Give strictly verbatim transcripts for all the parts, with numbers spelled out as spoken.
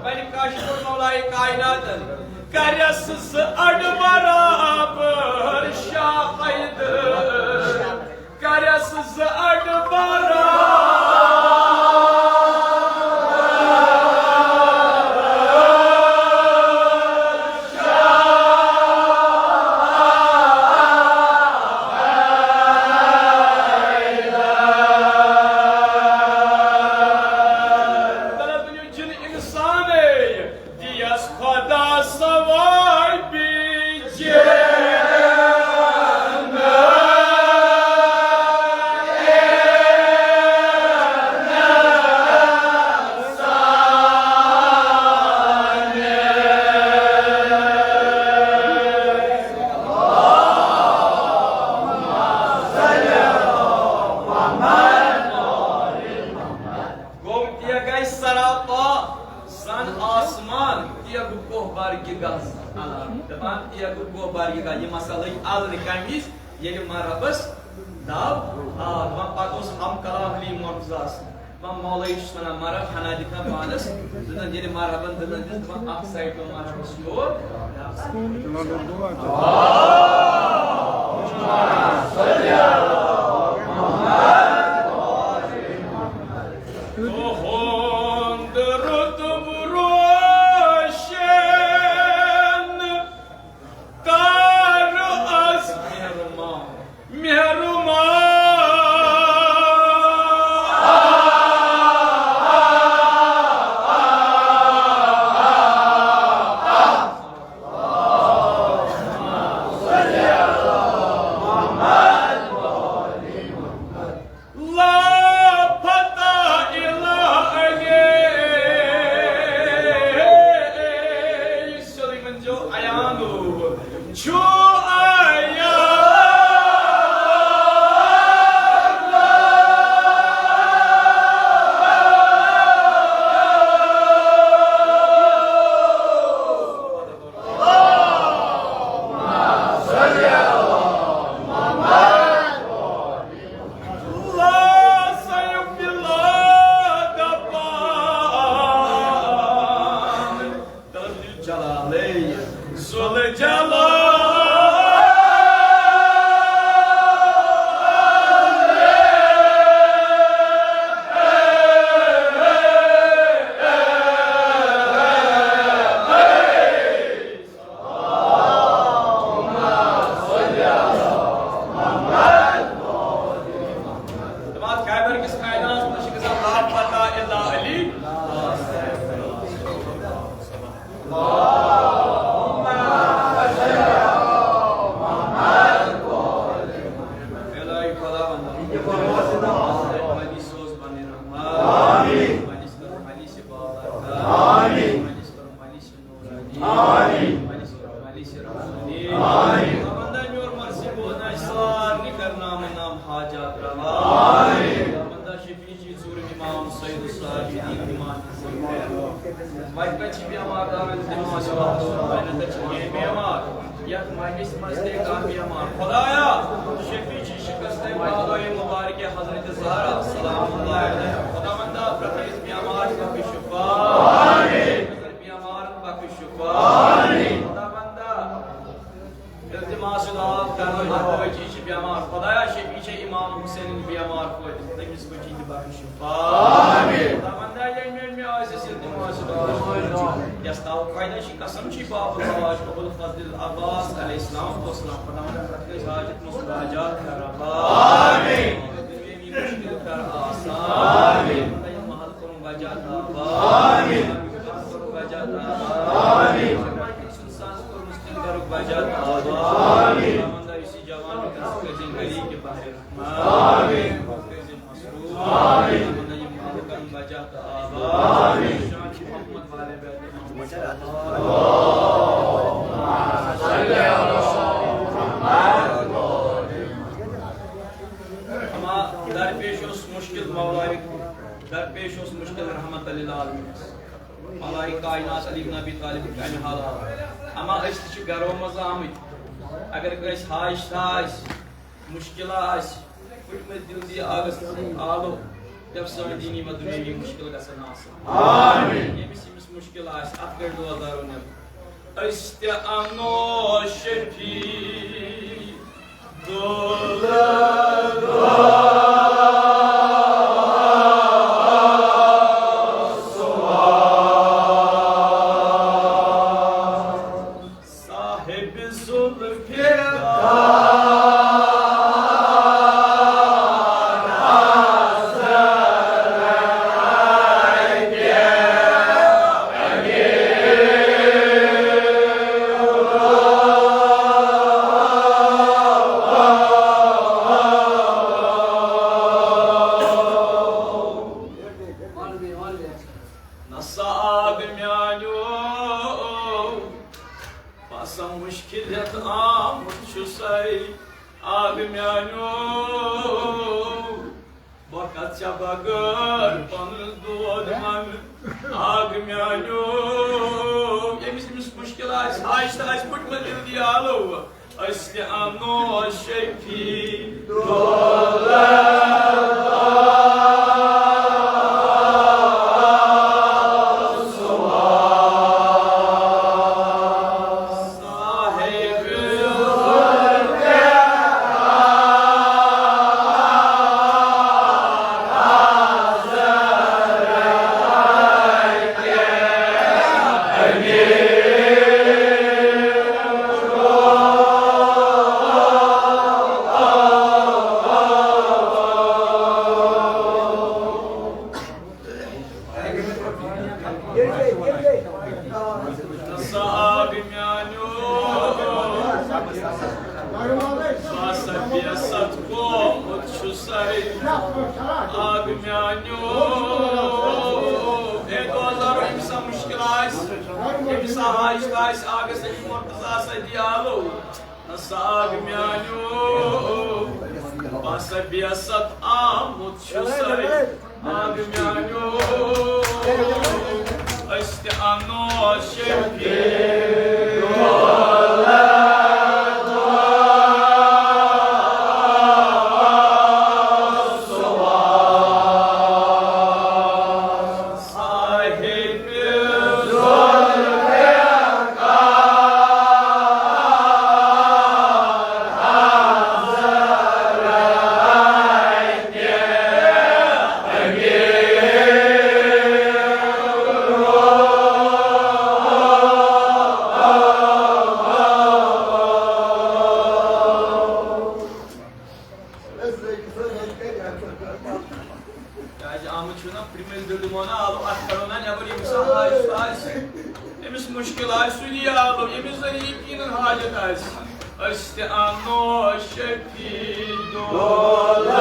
وۄنۍ کٲشِر پٲٹھۍ مولایہِ کائناتن کرٮ۪س زٕ اَڈٕ برابر شاہ حیدر۔ کرٮ۪س زٕ اَڈٕ برابر۔ تلے دُنیاہُک جِن اِنسانٕے۔ دِیَس خۄدا ثوابِ جنت۔ گوٚو تہِ گژھِ سراپا زن آسمان، تہِ گوٚو کوہ بارگاہ۔ دپان تہِ گوٚو کوہ بارگاہ۔ یہِ مسا لٔگۍ الرِ کمہِ وِزِ؟ ییٚلہِ مرحبس دب آو۔ دپان پتہٕ اوس ہم کلام علی مرتضیٰ ہس۔ دپان مولوی چھُس ونان مرحب ہنا دِکھا پانس۔ دپان ییٚلہِ مرحبن دِلن دِژ، دپان اکھ سایڈ پیوٚو مرحبس یور۔ تُہُنٛد رُتبہٕ روشن کر از مہرما، مہرما۔ لا فتح الا علی۔ سلیمن جو عیانو چھو عیان۔ لا سیف لا دبان۔ تل جلالے ذوالجلال۔ دپان خیبر کِس کائناتس منٛز چھِ گژھان لا فتح الا علی۔ الہی خداوند، مجلس سوز پننہِ رحمت۔ آمین۔ مجلس کر مجلس بالا۔ آمین۔ مجلس کر مجلس آمین۔ آمین۔ خداوندا میون مرضی بوزناے سارنٕے کر نام نام حاجات روا۔ آمین۔ خداوندا شفیع چی ژوٗرِم امام سید الصابرین امام حسین۔ وتہِ کتہِ چھِ بیمار دارن تِم آسہِ وقت سُنٛد وۄنۍ تہِ چھِ کینٛہہ بیمار۔ یتھ مجلس منٛز تہِ کانٛہہ بیمار۔ خدایا، شفیع چی شکست بالائے مبارک حضرت زہرا سلام اللہ علیہا۔ خداوندا پرٛتھ أکِس بیمار بخش شفا۔ آمین۔ بیمارن بخش شفا۔ آمین۔ خداوندا، التماس دعا کرن ہر بچی چھ بیمار۔ خدایا، شفیع چھ امام حسین بیمار پٲٹھۍ، تٔمِس بچی تہِ بخش شفا۔ آمین۔ خداوندا، ییٚلہِ مےٚ، مےٚ آسہِ التماس دعا، یس تاو قاعدہ چھ قسم چھ باب العلاج ابو الفضل العباس علیہ السلام والسلام۔ خداوندا، پرٛتھ کٲنٛسہِ حاجت منٛز حاجات کر رفا۔ آمین۔ دنیاوی مشکل کر آسان۔ آمین۔ محل کوٚرُن وجہ تہٕ آباد۔ آمین۔ کوٚرُن وجہ تہٕ آباد۔ آمین۔ سُنٛد ساز کوٚرمُت تِم کَرُکھ وجہ تہٕ آباد۔ آمین۔ خداوندا، یُس یہِ جوان وٕنکیٚنَس کٔرۍزِن گَری کہِ بحرِ رحمت۔ آمین۔ کٔرۍزِن مصروٗف۔ آمین۔ خداوندا، یِم محل کَرُن وجہ تہٕ آباد۔ آمین۔ شان چھِ محمد والے بیت محمد۔ اما درپیش اوس مشکل مولا، درپیش اوس مشکل رحمت للعالمین۔ ملائک کائنات علی بن ابی طالب کامہِ حالات۔ ما أسۍ تہِ چھِ گرو منٛز آمٕتۍ۔ اگر کٲنٛسہِ حاجت آسہِ، مُشکِل آسہِ، پھٕٹمٕتۍ دِل دِیہِ آگس تہٕ آلو، تٔمۍ سٲنۍ دینی و دُنیٲوی مُشکِل گژھن آسٕنۍ۔ آمین۔ ییٚمِس ییٚمِس مُشکِل آسہِ، اَتھ کٔرۍ دُعا دارو نٮ۪بر۔ أسۍ تہِ اَنو شفیع دولت۔ صاحب ذوالفقار حضرت نسا آگ میانیو، باسا مُشکِل ہٮ۪تھ آمُت چھُسَے۔ آگ میانیو، بہٕ کتھ ژےٚ بغٲر پنُن دود منٛگہٕ۔ آگ میانیو، ییٚمِس ییٚمِس مُشکِل آسہِ، حاجت آسہِ، پھٕٹمٕتۍ دِل دِیہِ آلو۔ أسۍ تہِ اَنو شفیع دولت۔ آگ میانیو، اے دوزارو، ییٚمِس سا مُشکِل آسہِ، ییٚمِس سا حاجت آسہِ، آگس أکِس مرتضی سا دِ آلو۔ نسا آگ میانیو، باسا بیست آمُت چھُسَے۔ آگ میانیو، أسۍ تہِ اَنو شفیع دولت۔ صاحب ذوالفقار حضرت کیازِ آمُت چھُ نا پرٛمِل دیُت دِمو نا آلو، اَتھ کَڑو نا نٮ۪بر، ییٚمِس حاجت آسہِ، أمِس مُشکِل آسہِ، سُہ دِیہِ آلو، ییٚمِس زَن یقیٖنن حاجت آسہِ۔ أسۍ تہِ اَنو شفیع دولت۔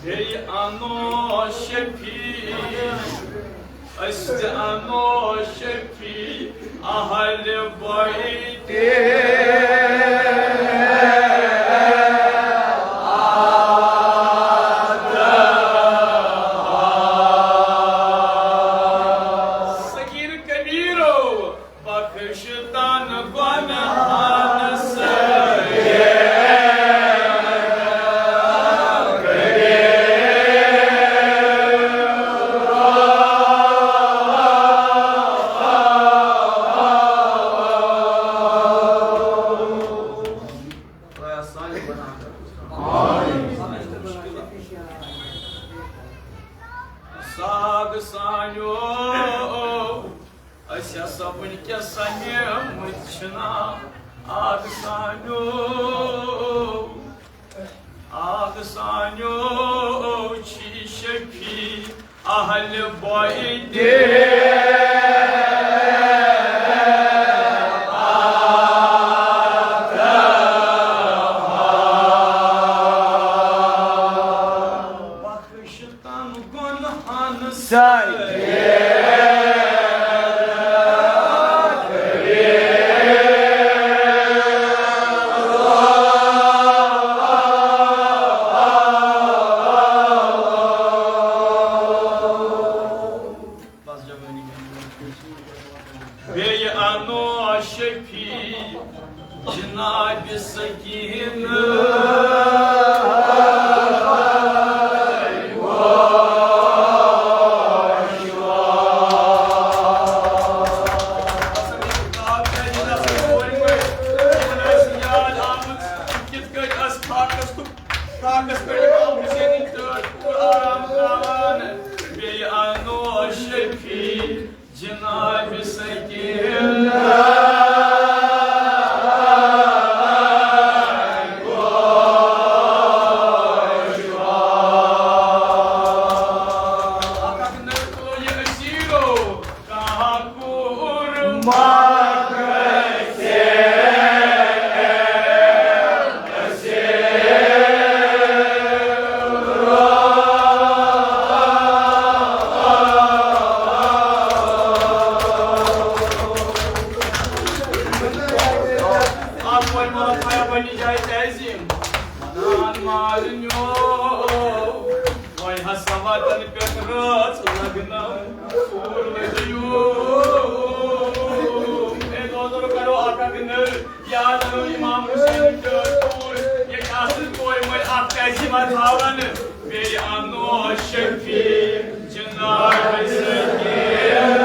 بیٚیہِ اَنو شفیع، أسۍ تہِ اَنو شفیع اہل بیت۔ صغیر کبیرو، بخش تن گنہان سٲری۔ ساگ سانیو، أسۍ ہسا وٕنکیٚس سمے مٕتۍ چھِنہ آگ سانیو، آگ سانیو چھی شفیع اہل بیت بخشتن گنہن سارے۔ بس جوانی۔ بیٚیہِ انو شفیع جناب سکین۔ کِتھ کٔنۍ ٲس فاقس تہٕ فاقس پٮ۪ٹھ امام حسینٕنۍ ٹٲٹھۍ پوٗرٕ آرام ترٛاوان۔ بیٚیہِ انو شفیع جناب سکین۔ اکھ اکھ نٔو یہِ أسیٖرو۔ کانٛہہ کوٗر ما گژھِ أسیٖرو۔ اَتھ وۄنۍ وَنو تۄہہِ پنٛنہِ جایہِ تعظیٖم۔ وَنان مالِنیو، وۄنۍ ہسا وطن پٮ۪ٹھ رٲژ لگنو۔ کوٗر ؤتھِو۔ اے دوستو، کرو اکھ اکھ نٔر۔ یاد انو امام حسین ٹٲٹھۍ کوٗر۔ ییٚتہِ آسن کورِ مٲلۍ اکھ تعظیٖما تھاوان۔ بیٚیہِ انو شفیع جناب سکین۔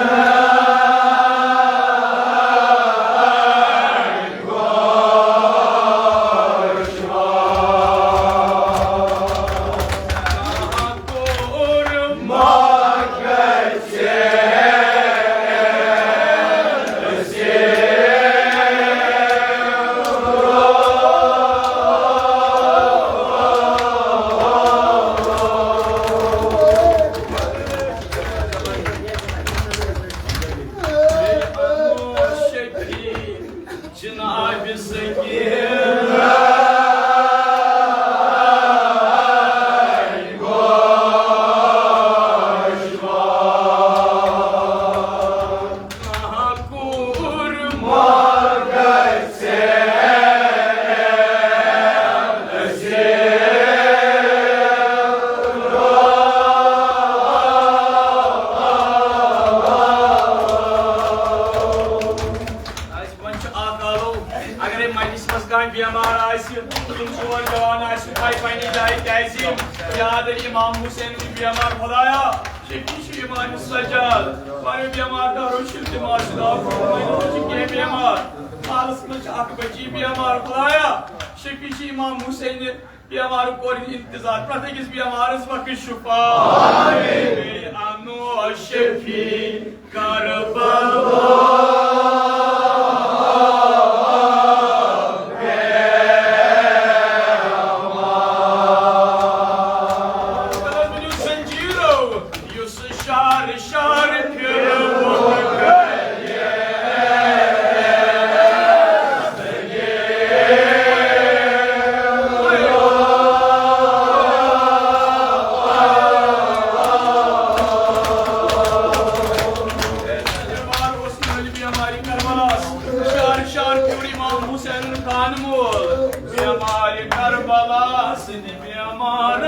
جناب سکین۔ کوٗر ما گژھِ أسیٖرو۔ اَسہِ وۄنۍ چھُ اکھ آلو، اگرے مجلسہِ منٛز کانٛہہ بیمار آسہِ، تِم ژور جوان آسہِ، تھایہِ پننہِ جایہِ تعظیٖم۔ یاد أنۍ امام حسین چھُ بیمار، خدایا۔ شفیع چھُ امام سجاد، پنُن بیمار دارو چھُ تِم آسہِ دعا کوٚرمُت، وۄنۍ چھُ کینٛہہ بیمار۔ حالس منٛز چھِ اکھ بچی بیمار، خدایا۔ شفیع چھُ امام حسین بیمار کوٚر انتظار، پرٛٮ۪تھ أکِس بیمارس بخش شفا۔ بیٚیہِ انو شفیع کربلا۔ زنجیرو یُس شار شار پھِروُن۔ بیمار اوس مٲلۍ بیمارِ کربلاہس۔ شار شار پھیوٗر امام حسینُن خانہٕ مول۔ بیمارِ کربلا سٕنٛدِ بیمار۔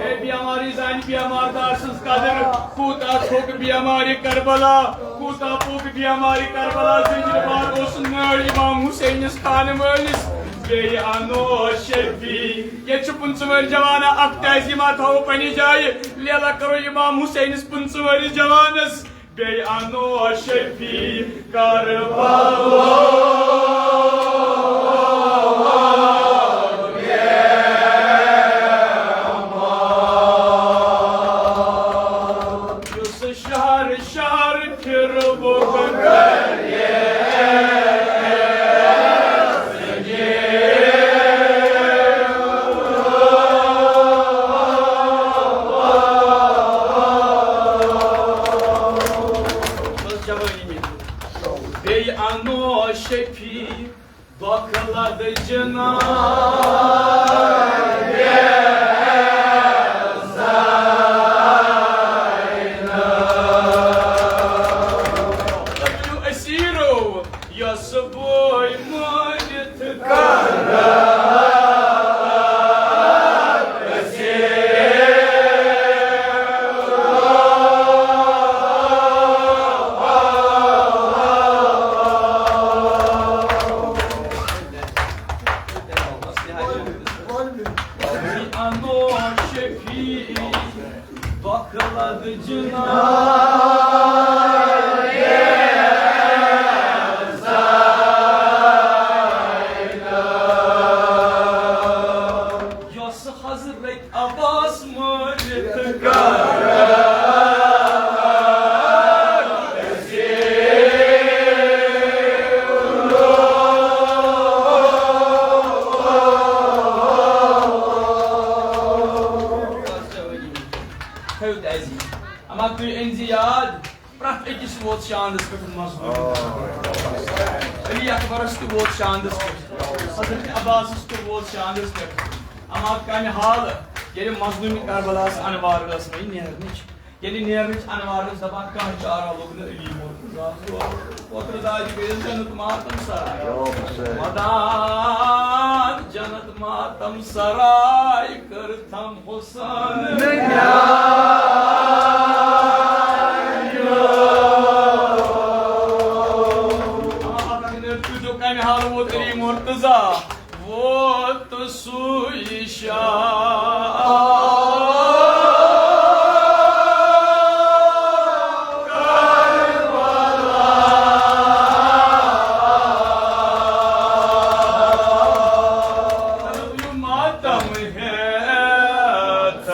اے بیمارٕے زانہِ بیمار دار سٕنٛز قدر۔ کوٗتاہ تھوٚک بیمارِ کربلا، کوٗتاہ پوٚک بیمارِ کربلا۔ زِنجِر بار اوس نٲر امام حسینس خانہٕ وٲلِس۔ بیٚیہِ انو شفیع۔ ییٚتہِ چھِ پٕنٛژٕہ وٕہٕرۍ جوانا، اکھ تعظیٖما تھاوو پننہِ جایہِ۔ لیلا کرو امام حسینس پٕنٛژٕہ وٕہٕرِس جوانس۔ بیٚیہِ انو شفیع کربلا۔ یُس شہر شہر پھِروُکھ۔ جناب اسیرو، یۄس بوے مٲرِتھ کران اسیر۔ انو شفیع بخلد جناب زینب، یۄس حضرت عباس مٲرِتھ کران تھٲیِو تہِ اَسہِ۔ اما تُہۍ أنۍ زِ یاد، پرٛٮ۪تھ أکِس ووت شاندَس پٮ۪ٹھ مظلوم۔ علی اکبرس تہِ ووت شاندَس پٮ۪ٹھ، حضرت عباسس تہِ ووت شاندَس پٮ۪ٹھ۔ اما کمہِ حالہٕ ییٚلہِ مظلومِ کربلاہس انوار ٲس وۄنۍ نیرنٕچ، ییٚلہِ نیرنٕچ انوار ٲس دپان، کانٛہہ چارہ لوٚگ نہٕ علی مرتضیٰ۔ پوترٕ دادِ گٔیَس جنت ماتم سرا۔ ودان جنت ماتم سرا کٔرتھم حسن میانیو۔ آ، اگر نہٕ تُہۍ چھِو کمہِ حالہٕ ووت علی مرتضیٰ، ووت سُے شاہ۔ ماتم ہیتھ۔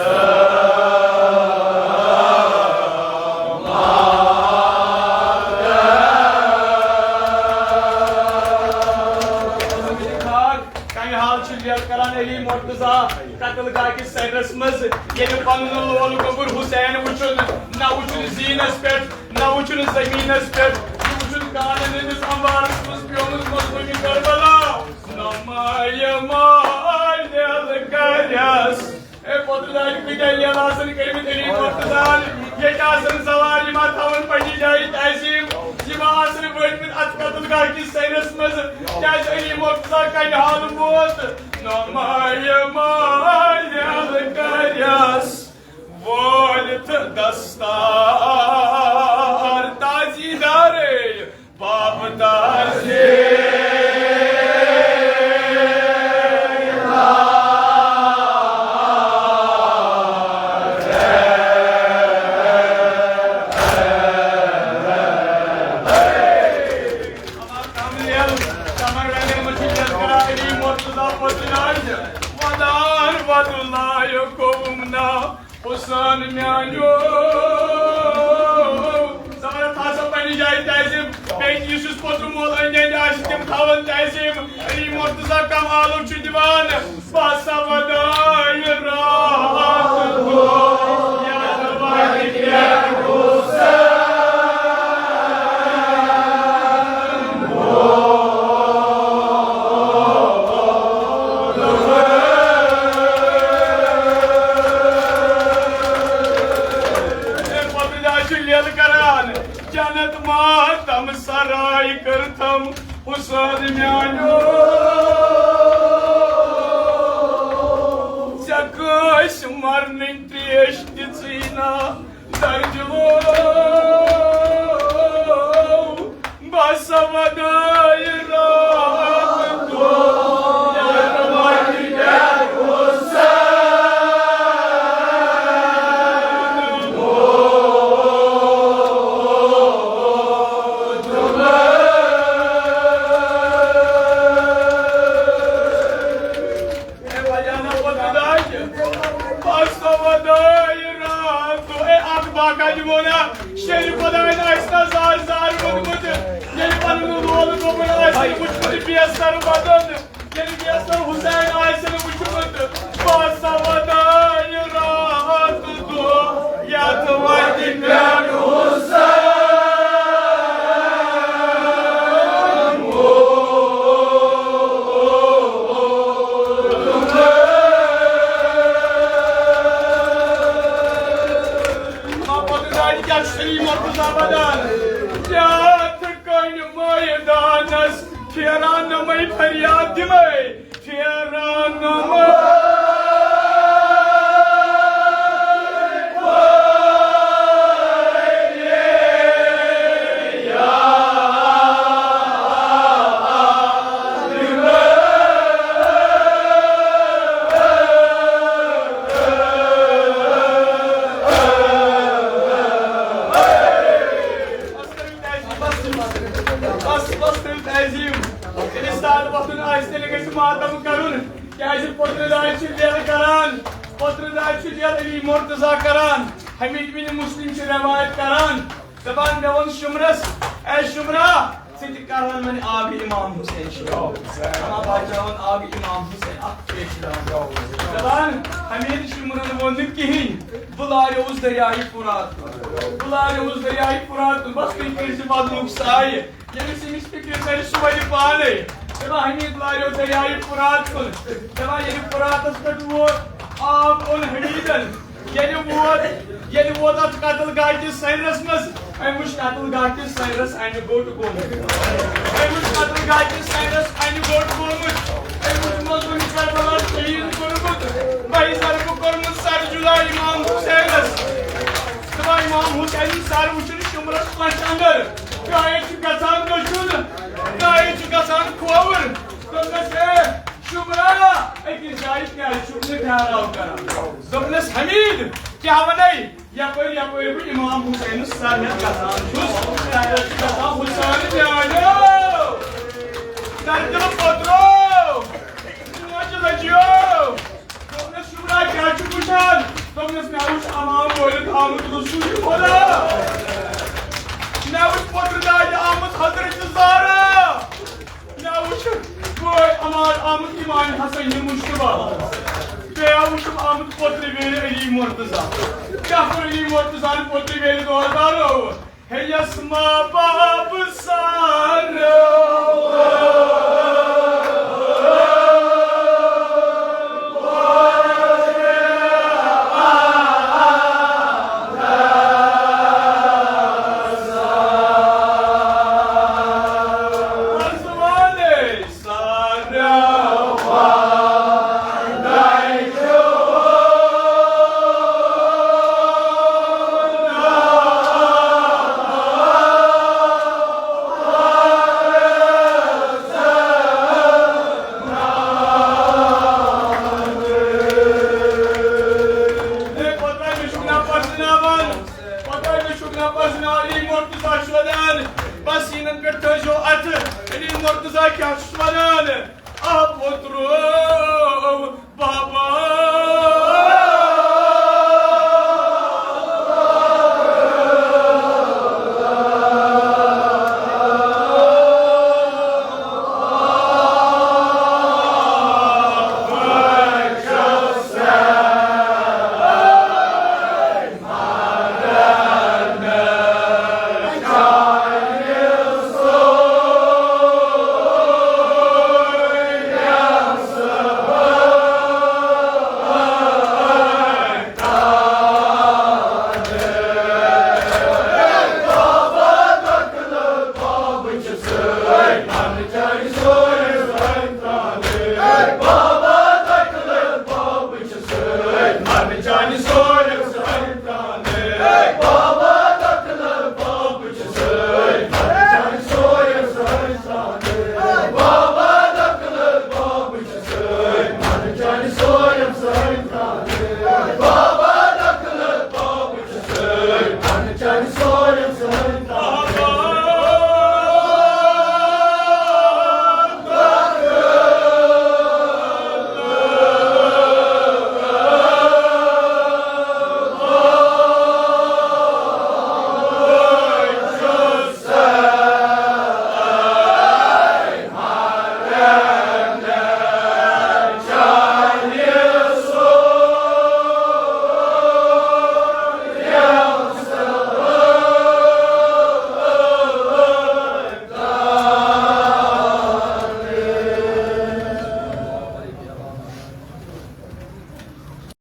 کمہِ حال چھُ لیٹ کران علی مرتضیٰ قتل گاہ کِس سینٹرس منٛز، ییٚلہِ پنُن لول گوٚبُر حسین وُچھُن، نہ وُچھُن زیٖنس پٮ۪ٹھ، نہ وُچھُن زٔمیٖنس پٮ۪ٹھ، یہِ وُچھُن کانن ہٕنٛدِس انبارس منٛز پیومُت مظلومِ کربلا۔ نمایہِ مالِل کریس۔ اے پوتُر دادِ، کۭتیاہ لیلہٕ آسن کٔرمٕتۍ علی مرتضیٰ ہن۔ ییٚتہِ آسن سوارِ ما تھاوان پننہِ جایہِ تعظیم۔ یِم آسن وٲتمٕتۍ اتھ قتل گاہ کِس سینس منٛز۔ کیازِ علی مرتضیٰ کمہِ حالہٕ ووت؟ نمایہِ مالِل کریس۔ وٲلِتھ دستار تازی دارے باب تازی۔ کمر رنگن مجھے یاد کرا علی مرتضیٰ پوتناج۔ ودار ودلائے قوم نا حسین میانیو۔ زبردست ہسا پننہِ جایہِ تعظیم۔ بیٚیہِ یُس یُس پوٚتُم مول أنٛدۍ أنٛدۍ آسہِ، تِم تھاوَن تعظیم۔ علی مرتضیٰ کم آلو چھُ دِوان۔ باسا ودایہِ راتھ دۄہ یَتھ وَتہِ پٮ۪ٹھ حسین۔ اے پتہٕ چھِ لیلہٕ کران، جنت ماتم سرای کٔرتھم حسین میانیو۔ ژےٚ کٲنٛسہِ مرنٕنۍ تریش دِژٕے نا درجلو۔ بس ودٲے راتھ دۄہ یتھ وتہِ پٮ۪ٹھ حسین۔ اے وجہ نہ وۄتھ خداے، بس ودٲے راتھ دۄہ۔ اے اکھ باقاعدٕ ووٚن ہا، شیرِ خدایَن آسہِ نا زار زار ووٚنمُت، ییٚلہِ پنُن لول گوٚبُر آسہِ وٕچھمُت بیسر بدن، ییٚلہِ بیسر حسین آسہِ نہٕ وٕچھمُت، بس ودٲے راتھ دۄہ یتھ وتہِ پٮ۪ٹھ حسین۔ یتھ کٔنۍ مٲدانس پھیران نمے فریاد دِمے، پھیران نمے۔ بس، بس، تٔمۍ تعظیم۔ ییٚلہِ سادٕ وۄتھُن آسہِ، تیٚلہِ گژھِ ماتم کرُن، کیازِ پوترٕ دادِ چھِ ویلہٕ کران، پوترٕ دادِ چھِ ویلہٕ علی مرتضیٰ کران، حمید بن مسلم چھِ روایت کران، دپان، مےٚ ووٚن شُمرس، اے شُمرا، ژٕ تہِ کران وۄنۍ آبِ امام حسین شروع۔ اما بچاوان آبِ امام حسین، اکھ پیش کران۔ دپان، حمید شُمرن ووٚن نہٕ کِہیٖنۍ، بہٕ لاریوس دریایہِ فرات کُن۔ بہٕ لاریوس دریایہِ فرات کُن۔ بس تُہۍ کٔرۍ زِ بدلُک سایہِ۔ ییٚمِس ییٚمِس فِکرِ تَرِ، سُہ وَنہِ پانَے۔ دَپان، حمید لاریو دریایہِ فرات کُن۔ دَپان، ییٚلہِ فراتَس پٮ۪ٹھ ووت، آب اوٚن حمیدَن۔ ییٚلہِ ووت، ییٚلہِ ووت اَتھ قتل گاہ کِس سایرَس منٛز، أمۍ وٕچھ قتل گاہ کِس سایرَس اَنہِ گوٚٹ گوٚمُت۔ أمۍ وٕچھ قتل گاہ کِس سایرَس اَنہِ گوٚٹ گوٚمُت۔ أمۍ وٕچھ مظلوٗم کربلا شہیٖد کوٚرمُت۔ بَہہِ ضربہٕ کوٚرمُت سر جُدا امام حسینَس۔ دَپان، امام حسینَن سر وٕچھُن شُمرَس پَش اَندَر۔ گایہِ چھُ گژھان دٔچھُن، گایہِ چھُ گژھان کھووُر۔ دوٚپنَس، "ہے، شُمرا، أکِس جایہِ کیٛازِ چھُکھ نہٕ ٹھہراو کران؟" دوٚپنَس، "حمید، کیٛاہ وَنَے؟ یَپٲرۍ، یَپٲرۍ بہٕ امام حسینَس سر ہٮ۪تھ گژھان چھُس، تَتٮ۪تھ چھُ گژھان حسین میٛانیو دَردِلہٕ پوترو، ماجہِ لَجیو۔" دوٚپنَس، "شُمرا، کیٛاہ چھُکھ وٕچھان؟" دوٚپنَس، "مےٚ وٕچھ امام وٲلِتھ آمُت رسول خدا۔ مےٚ وٕچھ پوترٕ دادِ آمُت حضرت زہرا۔ مےٚ وٕچھ بٲے امام آمُت امام حسن مجتبیٰ۔ بیٚیہِ وٕچھُم آمُت پوترٕ ویرِ علی مرتضیٰ۔" کیٛاہ کوٚر علی مرتضیٰ ہَن پوترٕ ویرِ دورٕ دورٕ؟ ہے یس ما باب سارو۔ ہے، پتہ مےٚ چھُکھ نا پرزٕناوان، پتہ مےٚ چھُکھ نا پرزٕناوان، علی مرتضیٰ چھُ ونان، بس یِمن پٮ۪ٹھ تھٲیزیو اتھٕ، علی مرتضیٰ کیٛاہ چھُس ونان؟ آ پوترو بابا۔